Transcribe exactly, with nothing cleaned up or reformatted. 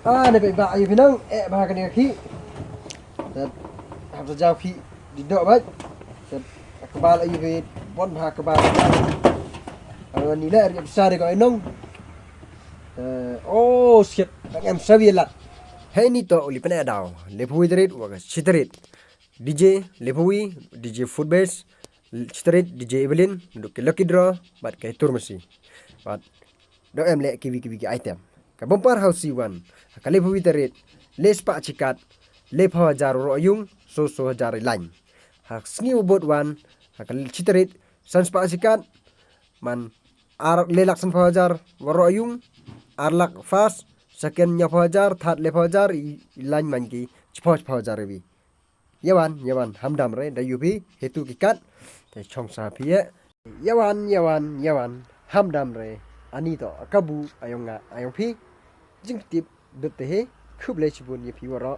Ah, ne peit ba, ayu phi nong, eh, ba kani ka khih. Te hap sa jaw khih di doh bait. Te ka bal ayu phi, bon ba ka bal. Ayu ni le, ri sa de ko nong. Te, oh, shit, dang em sa wi lat. Hei ni to u li pyneh daw, le phawi tarik wa ka chi tarik. D J le phawi, D J Footbase, chi tarik D J Evelyn, duk ki lucky draw, bad ki tur masi. Bad dang em le kiwi kiwi ki item. Ka bumper housie wan, ha ka le phawi tarik, le spah chi kat, le phaw hajar waroh yung, so so hajar i lain. Ha sngi u bud wan, ha ka chi tarik, san spah chi kat, man ar le lak san phaw hajar waroh yung, ar lak first, second ñiaw phaw hajar, third le phaw hajar, i, i lain man ki chi phaw chi phaw hajar iwi. Yawan, yawan, ham dam re, da yu phi, hetu ki kat, te chong sa phi ye. Yawan, yawan, yawan, ham dam re, ani to, kabu, ayong nga, ayong phi, jingtip, dut te he, khublei chibun ye phi waroh,